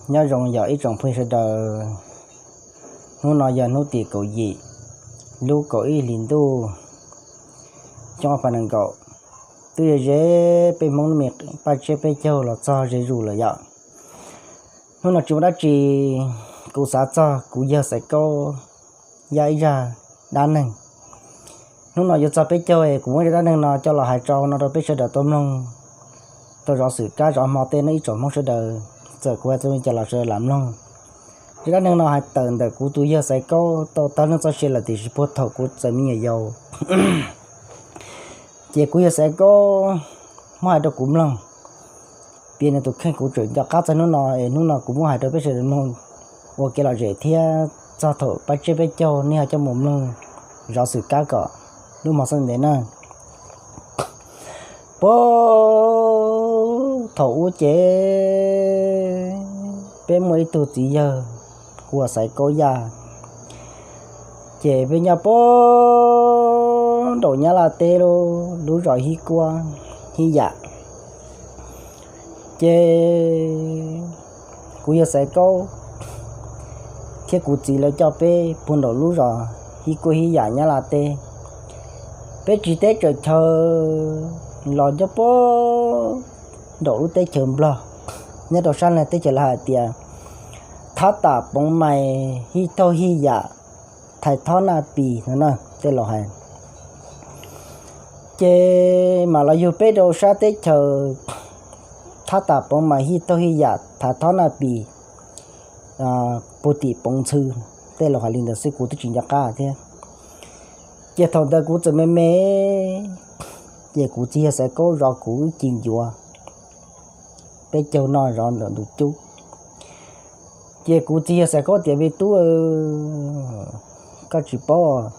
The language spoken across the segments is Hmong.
Nyob zoo yog ib tsoom phooj ywg sawv daws, hnub no yog hnub tim kaum yim, lub kaum ib hlis ntuj, xyoo ob phav nees nkaum. Twb yog ze peb Hmoob lub me paj tsiab peb caug los txog ze zuj zus lawm yom. Hnub no tsis muaj dab tsi, kuv xav txog kuv yawg Xaiv Kaub Yaj ib zaj dab neeg. Hnub no yuav txog peb caug es kuv muab zaj dab neeg no coj los hais rau no rau peb sawv daws tau mloog, tau zov xwm kab zov hmo tej no ib tsoom Hmoob sawv daws. Txawm kuv hais txog li cas los sawv daws lam mloog. Zaj dab neeg no hais tawm ntawm kuv tus yawg Xaiv Kaub tau tag neej txoj sia lawm tiam sis puag thaum kuv txawm me nyuam yaus, ces kuv yawg Xaiv Kaub muab hais rau kuv mloog. Piav nws tus kheej kuv tseem nco qab txog hnub no es hnub no kuv muab hais rau peb sawv daws mloog ua kev lom zem thiab txog thaum paj tsiab peb caug nej ho coj mus mloog zov xwm kab kom lub hmo xav ntev na. Puag thaum ub ces peb muaj ib tug txiv yawg hu ua Xaiv Kaub Yaj, ces peb nyob puag nraum Nyab Laj teb lub zos Hib Kuab Hib Yam. Ces kuv yawg Xaiv Kaub thiab kuv txiv lawv coj peb puag nraum lub zos Hib Kuab Hib Yam Nyab Laj teb. Peb tsis teb tsaws chaw los nyob puag nraum lub teb chaws Nplog, nyob rau sab teb chaws lawv hais tias Thab Tam Poov Mais Hij Thauj Hij Yam Thais Thob Naj Pis no na tej laus hais. Ces mam los yug peb rau sab teb chaws Thab Tam Poov Mais Hij Thauj Hij Yam Thais Thob Naj Pis, Pus Tim Poov Ntxhw, tej laus hais li ntawd xwb kuv twb tsis nco qab thiab. Ces thaum ntawd kuv txawm me me, ces kuv txiv yawg Xaiv Kaub zov kuv ib ci ncuav, peb caug noj zov ntawm ntug cub. Ces kuv txiv yawg Xaiv Kaub tias, Me tub, koj tsis paub,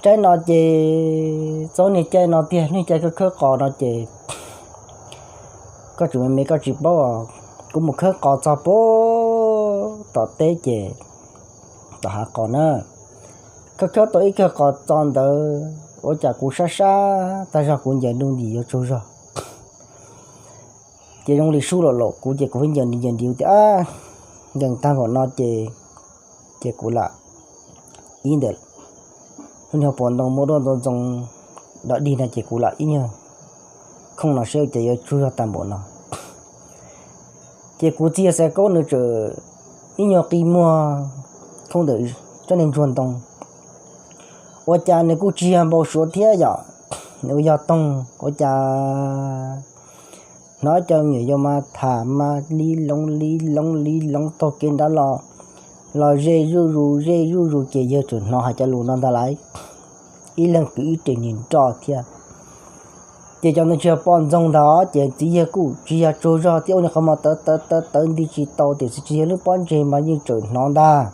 tsaib no ces txog niag caij no tiag, niag caij khawb khawb qos no ces koj tseem me me koj tsis paub, kuv mus khawb qos txog puag tom teb ces tom hav qos na, khawb khawb tau ib kawg qos txog ntawd ua cas kuv sab sab tag zog, kuv ncaws nruj ntim yuav tsaug zog. Ces zoo li sub los laum kuv ces kuv pheej ncaws nti ncaws nti tias, Nkees tag npaum no ces, ces kuv lam ib ntawm lub niag pos ntoo muaj duaj ntoo ntxoo dog dig no ces kuv lam ib nyuag khooj no saib ua cas yuav tsaug zog tag npaum no. Ces kuv txiv yawg Xaiv Kaub nws tseem ib nyuag qi muag khooj ntawm tsob niag ntsuag ntoo, ua cas nws kuj tsis yog npau suav thiab yom, nws ua yog toog ua cas hnov cov me nyuam yaus mas tham mas li loov li loov li loov taug kev nrad los, los ze zuj zus ze zuj zus ces yawg tseem hnov hais cov lus no ntag lauj. Ib leeg kwv ib re niag nroj thiab. Ces cov ntawd tsis yog poj ntxoog ntag ces txiv yawg kuj tsis yog tsaug zog thiab ua niag qhov muag tawv tawv tawv tawv nti tsis tau tiam sis txiv yawg lub pob ntseg mas yeej tseem hnov ntag.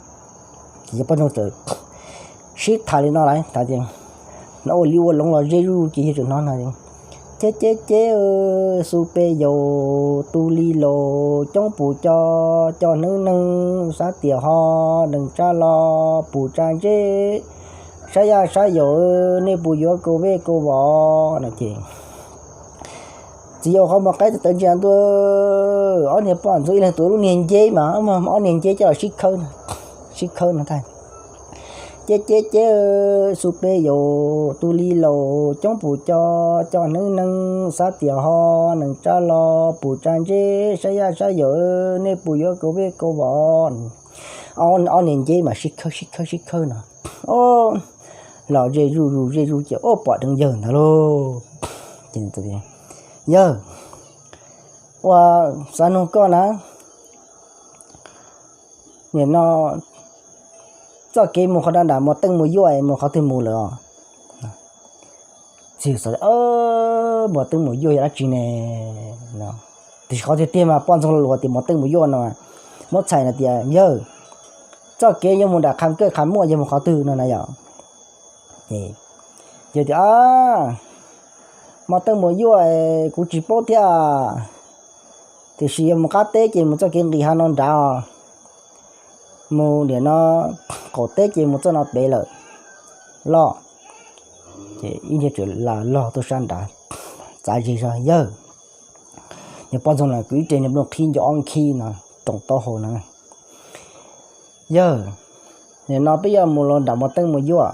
Ces yawg poj ntxoog txawm sib tham li no lawm, tham tias, hnov ua li ua loov los ze zuj zus ces yawg tseem hnov na, Ceb ceb ceb, xu peb yaus tu li laus coob pus co, co hneev neeg xav tias ho nees tsab los pus tsa ntseb, sab yaj sab yaus nej puas yuav kaus vej kaus vos no ces txiv yawg qhov muag qaib tawv ntsia ntua, ob niag poj ntxoog ib leeg tuav lub niag nceb mas ob niag nceb coj los sib khawb, sib khawb no tag. Ceb ceb ceb, xu peb yaus tu li laus coob pus co, co hneev neeg xav tias ho nees tsab los pus tsa ntseb, sab yaj sab yaus nej puas yuav kaus vej kaus vos. Ob niag nceb mas sib khawb sib khawb sib khawb no, los ze zuj zus ze zuj zus ces ua pom dheev yawg ntawd lauj. Yawg, ua xav nug koj na, nim no txoj kev mus qhov nram Muas Teej Muas Yuaj mus qhov twg mus lawm os? Txiv xav, Muas Teej Muas Yuaj yog dab tsi ne? Tiam sis qhov tiag tiag mas poj ntxoog lo lus tias Muas Teej Muas Yuaj no, muab txhais no tias, Yawg, txoj kev yuav mus nram Qhas Kawj Qhas Muaj yog mus qhov twg no na yom? Yawg tias, Muas Teej Muas Yuaj kuv tsis paub thiab, tiam sis yog mus qab teb ces mus txoj kev nqis hav no nrad, mus nim no qaum teb ces mus txoj no pem lawm, loj. Ces ib niag tseem la log tuaj sab nrad, txav zis zog, Yawg, Niag poj ntxoog los kwv ib re niag nplooj qhib nco ob nkhib no roos taub hau na. Yawg, nim no peb yuav mus los nram mos teeb mus yuav,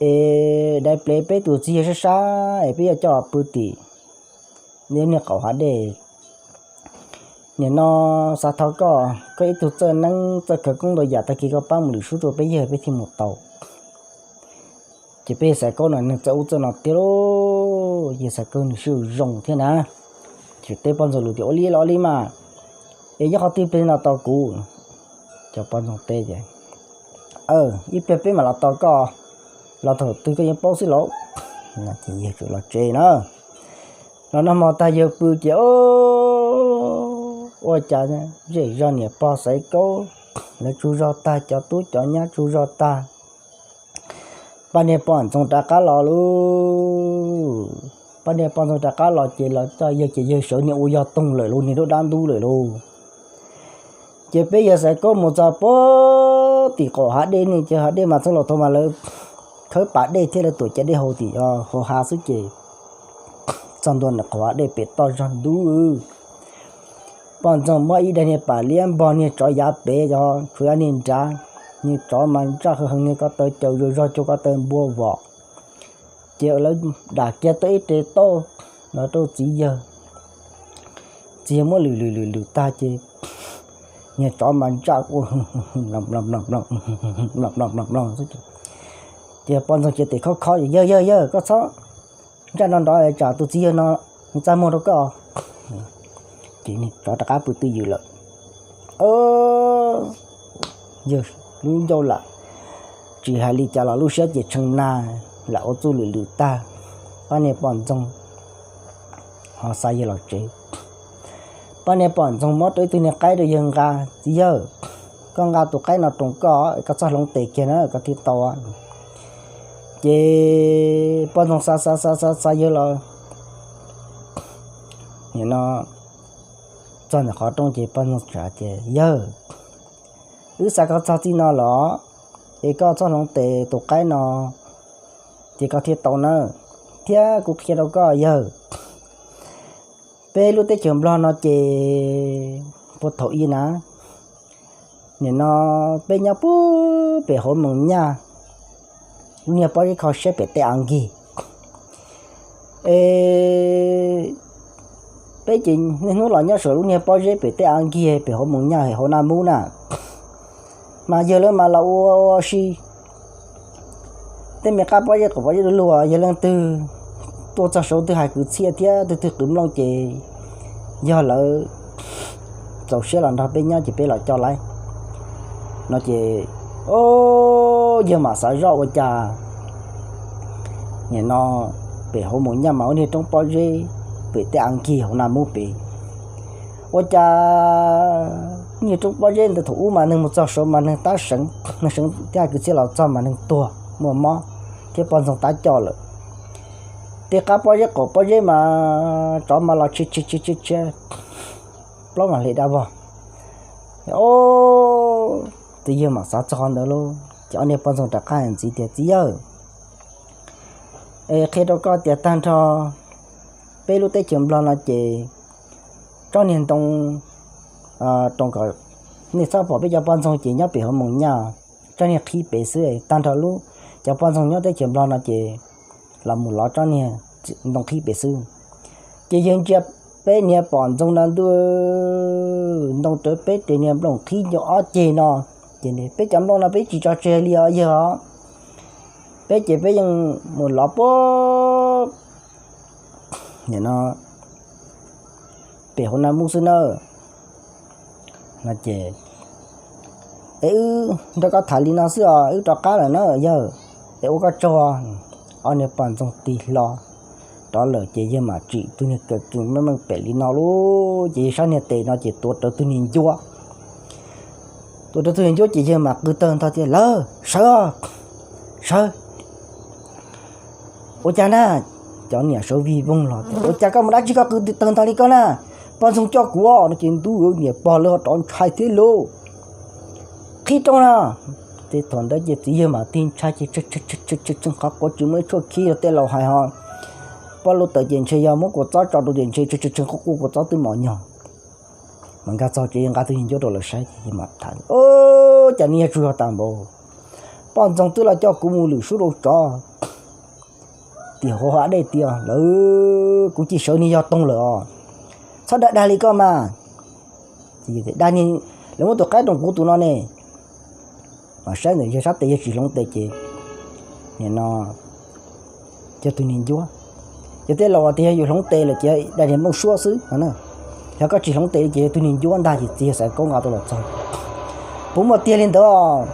es dai plev peb tus txiv yawg sab sab es peb yuav coj los pw tim niag qaum hav dej. Nim no xav thov koj, koj ib tug txawj neeb txawj khawv koob ntau yam, tag kis koj pab mus lwm sub rau peb yawg peb thiaj mus tau. Ces peb yawg Xaiv Kaub no nws txawj ub txawj no tiag lauj, yawg Xaiv Kaub nws siab zoo thiab na. Ces teb poj ntxoog lus tias, ua li los ua li mas, es nyob qhov twg plig no tos kuv? Cov poj ntxoog teb tias, ib pliag peb mam los tos koj, los thaum twg koj yeej paub xwb lauj. Ces yawg txawm los tsev na. Los noj hmo tag yawg pw ces ua cas zej zog niam pog Xaiv Kaub lawv tsaug zog tag, cov tub cov nyab tsaug zog tag, pab niag poj ntxoog rov qab los lauj. Pab niag poj ntxoog rov qab los ces los coj yawg ces yawg sawv niag ua yog toog lawm lauj, niag dub dab ntub lawm lauj. Ces peb yawg Xaiv Kaub mus txog puag tim qaum hav dej ne, ces hav dej mas txheej laus thaum mas lawv khawb pas dej thiab lawv tuam cai dej hauv tim hauv hav xwb ces txog ntua ntawm qaum hav dej pem toj zog ntub. Poj ntxoog muab ib daim niag pas liab npog niag tsov yav pem, tshuav yav niag nrad, niag tsov mas ntsaj heev heev, niag ko taw caws zog zog cuag ko taw npua vom. Ces lawv dam kiag tau ib re tauj los rau txiv yawg. Txiv yawg muab lwm lwm lwm lwm tag ces niag tsov mas ntsaj ua mloog mloog mloog mloog mloog mloog mloog xwb. Ces poj ntxoog cia tes khob khob, yawg yawg yawg, koj txhob ntsaj nrov nrov tsam tus txiv yawg no nws txaj muag rau koj. Ces niag tsov rov qab pw twj ywm lawm. Yawg lub ncauj lam tsis hais li cas los lub siab ces tshee na, lam ua txuj lwm lwm tag, pab niag poj ntxoog ho xa yawg los tsev. Pab niag poj ntxoog muab rau ib tug niag qaib rau yawg nqa, txiv yawg, koj nqa tus qaib no roos koj, koj txhob hloov tes kiag na koj thiaj tau. Ces poj ntxoog xa xa xa xa xa yawg los, nim no txog ntawm qhov rooj ces poj ntxoog txawm tias, yawg, wb xa koj txog txij no los, es koj txhob hloov tes tus qaib no, ces koj thiaj tau na. Thiab kuv qhia rau koj yawg, peb lub teb chaws Nplog no ces puag thaum ub na, nim no peb nyob puag pem hauv Moos Nyaj, lub niag pob zeb kho siab pem tej av nkig. Es peb ces niaj hnub los nyob saum lub niag pob zeb pem tej av nkig pem hauv Moos Nyaj hauv Naj Mub na. Mas yawg lawv mas los ua ua si tej me qab pob zeb qaum pob zeb du lug, yog leej twg tuaj txog saud twg hais kwv txhiaj thiab twg twg qwv nplooj ces yog lawv txaus siab los nrog peb nyob ces peb los coj lawv no ces, o, yawg mam xav zoj ua cas nim no pem hauv Moos Nyaj mas ua niag roob pob zeb pem tej av nkig hauv Naj Mub pem. Ua cas niag roob pob zeb ntawd thaum ub mas neeg mus txog saud mas neeg tab seev, neeg seev thiab hais kwv txhiaj los txog mas neeg tuag muaj mob thiab poj ntxoog tab coj lawm. Tej qab pob zeb qaum pob zeb mas tsov mas los tshia tshia tshia tshia tshia, plaub mas hle dab vog. O, txiv yawg mam xav txog qhov ntawd lauj, ces ob niag poj ntxoog rov qab hais ntxiv tias, txiv yawg, es qhia rau koj tias tag nrho peb lub teb chaws Nplog no ces tsob niag ntoo, roos kom nej txhob pom peb cov poj ntxoog ces nyob pem hauv Moos Nyaj, tsob niag qhib pem xwb, tag nrho lub cov poj ntxoog nyob teb chaws Nplog no ces los mus lov tsob niag ntoo qhib pem xwb. Ces yawg ntsia peb niag poj ntxoog na ntuj, ntoo rawv peb tes niag nplooj qhib nco ob ceg no, ces peb cov nplooj no peb tsis tso tseg li os yawg os. Peb ces peb yeej mus lov puag nim no pem hauv Naj Mub xwb na. No ces, es wb nrog koj tham li no xwb os, wb rov qab lawm na yawg, es ua koj tsaug. Ob niag poj ntxoog tig hlo rov lawm ces yawg mam tsim tus niag kaw kees meej meej pem li no lauj, ces yawg sab niag tes no ces tuav rawv tus niag ncuab. Tuav rawv tus niag ncuab ces yawg mam qw tawg ntho tias, lawv sawv, sawv. Ua cas na? Cov niam sawv vij voog los tias, ua cas koj mus dab tsi koj qw tawg ntho li koj na? Poj ntxoog coj kuv no ces ntuj, niam pog lawv ho rov ntshai thiab lauj. Qhib rooj no. Ces thaum ntawd ces txiv yawg mam tig ntshai ces tseeb qhov quav tsis muaj ib tshuaj khib los tej laus hais ho, pob lub tawm ces ntshe yog muab kua txob tso rau ces ntshe tshee tshee qub qub kua txob twb mos nyoog. Mas nkag txog tsev nqa tus niag ncuab rau lawv saib ces mas tham, o, cas nws yog tsuj zog tas npaum. Poj ntxoog twb los coj kuv mus lwm sub rau tsov tim hauv hav dej tiag lawm, kuv cia sawv niag yog toog lawm os. Txhob dag dag li koj mas. Dag, lawv muab tus qaib roos kuv tus no ne. Mas saib ntawm yawg sab tes yawg tsis hloov tes ces nim no cog tus niag ncuab. Ces tej laus tias yog yus hloov tes lawm ces dag niag nplooj suab xwb no. Yog koj tsis hloov tes li ces yog tus niag ncuab ntag ces txiv yawg Xaiv Kaub nqa tuaj los txog. Puas muaj tiag li ntawd?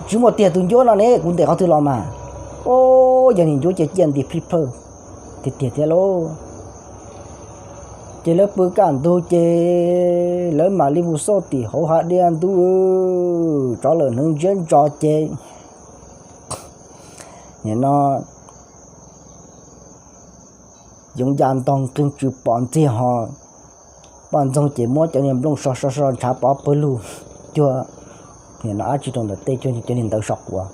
Tsis muaj tiag, tus ncuab no ne kuv ntes qhov twg los mas. O, yog niag ncuab ces ciaj nti plij plawg tiag tiag thiab lauj. Ces lawv pw kaj ntug ces lawv mam li mus xauj tim hauv hav dej ntub, tsov lawm hneev ntsiab ntso ces nim no yoov ncas ntog nqeeg tsw pom ntxiag ho. Poj ntxoog ces muab cov niag nplooj so so so ntshav pov pawg lug cuag nim no dab tsi rau ntawm tej cuag cov niag ntawv so quav.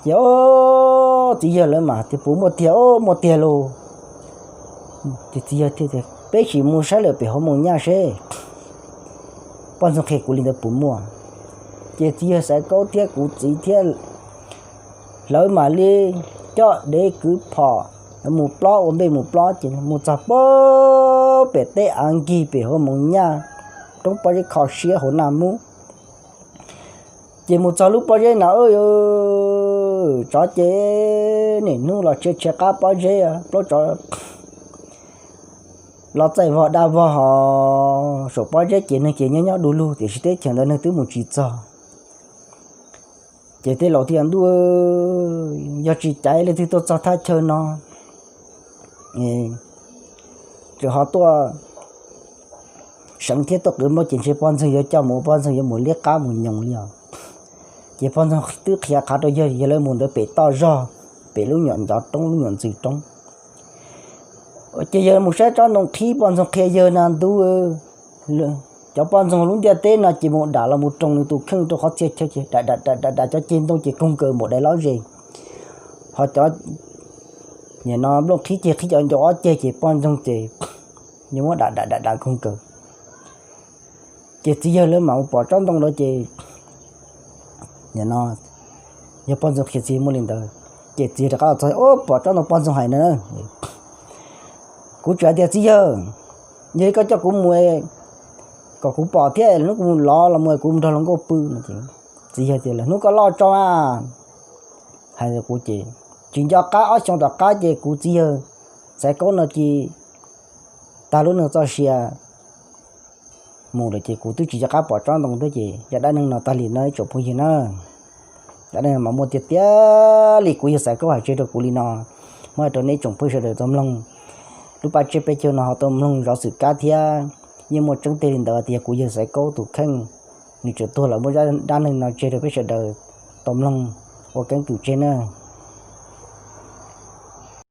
Ces o, txiv yawg lawv mas tias puas muaj tiag, o, muaj tiag lauj. Ces txiv yawg thiaj tias peb sim mus saib lawm pem hauv moos nyaj seb poj ntxoog qhia kuv li ntawd puas muaj. Ces txiv yawg Xaiv Kaub thiab kuv txiv thiab lawv mam li coj dev kwv phom mus plob, ua npej mus plob ces mus txog pem teb av nkig pem hauv moos nyaj, roob pob zeb kho siab hauv naj mub. Ces mus txog lub pob zeb na, tsov ces niaj hnub los tshia tshia qab pob zeb, plaub tsov los txaij vog dab vog ho saum pob zeb ces neeg ces nyob nyob du lug tiam sis teb chaws ntawd neeg twb mus tsis txog. Ces tej laus thiaj ntuj, yog tsis caiv leej twg tuaj txog thaj chaw no, tseem ho tuaj seev thiab tuaj qw npaum ces ntshe poj ntxoog yuav coj mus, poj ntxoog yuav mus liab qab mus nyoos li os. Ces poj ntxoog twb qhia qhov rau yawg, yawg lawv mus ntawd pem toj zog, pem lub nyuam ncov roob lub nyuam ntxwg roob. Ces yawg mus saib tsob ntoo qhib, poj ntxoog qhia yawg na ntuj, cov poj ntxoog lub ntiaj teb no ces mus dam los mus roos nws tus kheej rau qhov txhia chaw ces dam dam dam dam cov ceg ntoo ces koog nkaws npaum dais lob zes. Ho cov nim no nplooj qhib ceg qhib cov ncau ob ceg ces poj ntxoog ces yuav muab dam dam dam dam koog nkaws. Ces txiv yawg lawv mam mus pom tsob ntoo lawm ces nim no yog poj ntxoog qhia txiv muaj li ntawd. Ces txiv rov qab los txog, o, pom tsob ntoo poj ntxoog hais na, kuv tseem hais tias txiv yawg, yog li koj coj kuv mus kom kuv pom thiab hnub kuv mus lov los mus kuv nrog luag nkauj pw no ces txiv yawg tias lawm hnub koj loj tso a. Hais kuv ces tsis nco qab ob xyoo tom qab ces kuv txiv yawg Xaiv Kaub no ces tag lub neej txoj sia mus lawm ces kuv twb tsis nco qab pom tsob ntoo thiab ces yog dab neeg no tag li no ib tsoom phooj ywg na. Dab neeg mas muaj tiag tiag li kuv yawg Xaiv Kaub hais tseg rau kuv li no, muab hais rau nej tsoom phooj ywg sawv daws tau mloog. Lub paj tsiab peb caug no ho tau mloog zov xwm kab thiab, yeej muaj tseeb tiag li ntawd tias kuv yawg Xaiv Kaub tus kheej nws tseem tuag lawm muab dab neeg no tseg rau peb sawv daws tau mloog ua keeb kwm tseg na.